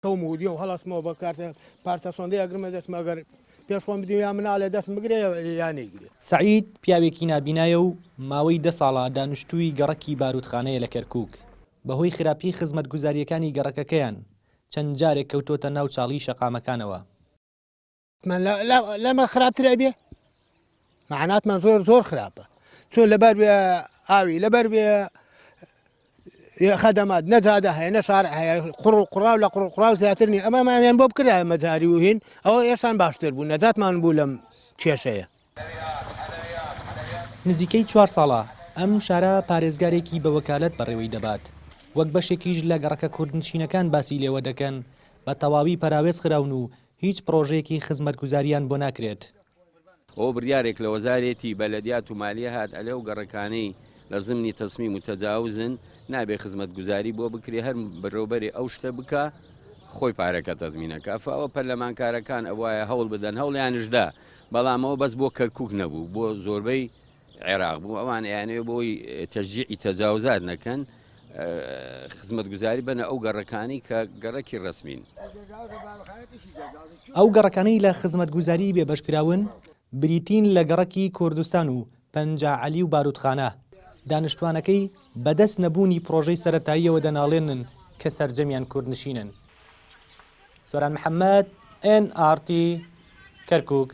کەوم و دیەو هەڵەسمەوە بە کارتە پارچە سۆندەی ئەگرمە دەستم ئەگەر پێش خۆم بدیم یا مناڵێ دەستم بگرێ یا نەیگرێ. سەعید پیاوێکی نابینایە و ماوەی دە ساڵە دانیشتووی گەڕەکی باروتخانەیە لە کەرکووک، بەهۆی خراپی خزمەتگوزارییەکانی گەڕەکەکەیان چەند جارێک کەوتۆتە ناو چاڵی شەقامەکانەوە. من لەمە خراپتر ئەبێ معناتمان زۆر زۆر خراپە چۆن لەبەر بێ ئاوی لەبەر بێ خەدەمات نەجادە هەیە نە شار هەیە قوڕ و قوڕاو لە قوڕ و قوڕاو زیاتر نی ئەمەمانیان بۆ بکرایە مەجاری و هین ئەوە ئێسان باشتر بوو نەجاتمان بوو لەم کێشەیە. نزیکەی چوار ساڵە ئەم شارە پارێزگارێکی بە وەکالەت بەڕێوەی دەبات، وەک بەشێکیش لە گەڕەکە کوردنشینەکان باسی لێوە دەکەن بە تەواوی پەراوێز خراون و هیچ پڕۆژەیەکی خزمەتگوزارییان بۆ ناکرێت. ئەوە بریارێک لە وەزارەتی بەلەدیات و مالیە هات ئەلێ ئەو گەڕەکانەی لە زمنی تەسمیم و تەجاوزن نابێ خزمەتگوزاری بۆ بکرێ هەر بەرەوبەرێ ئەو شتە بکا خۆی پارەکە تەزمینەکە فە ئەوە پەرلەمانکارەکان ئەوایە هەوڵ بدەن هەوڵیانش دا بەڵام ئەوە بەس بۆ کەرکک نەبوو بۆ زۆربەی عێراق بوو ئەوان ئەیانەوێ بۆی تەشجیعی تەجاوزات نەکەن خزمەتگوزاری بەنە ئەو گەڕەکانی کە گەڕەکی ڕەسمین. ئەو گەڕەکانەی لە خزمەتگوزاری بێبەشکراون بریتین لە گەڕەکی کوردستان و پەنجا عەلی و باروتخانە، دانیشتوانەکەی بەدەست نەبوونی پڕۆژەی سەرەتاییەوە دەناڵێنن کە سەرجەمیان کوردنشینن. سۆران محەمەد، ئێن ئاڕ تی، کەرکوک.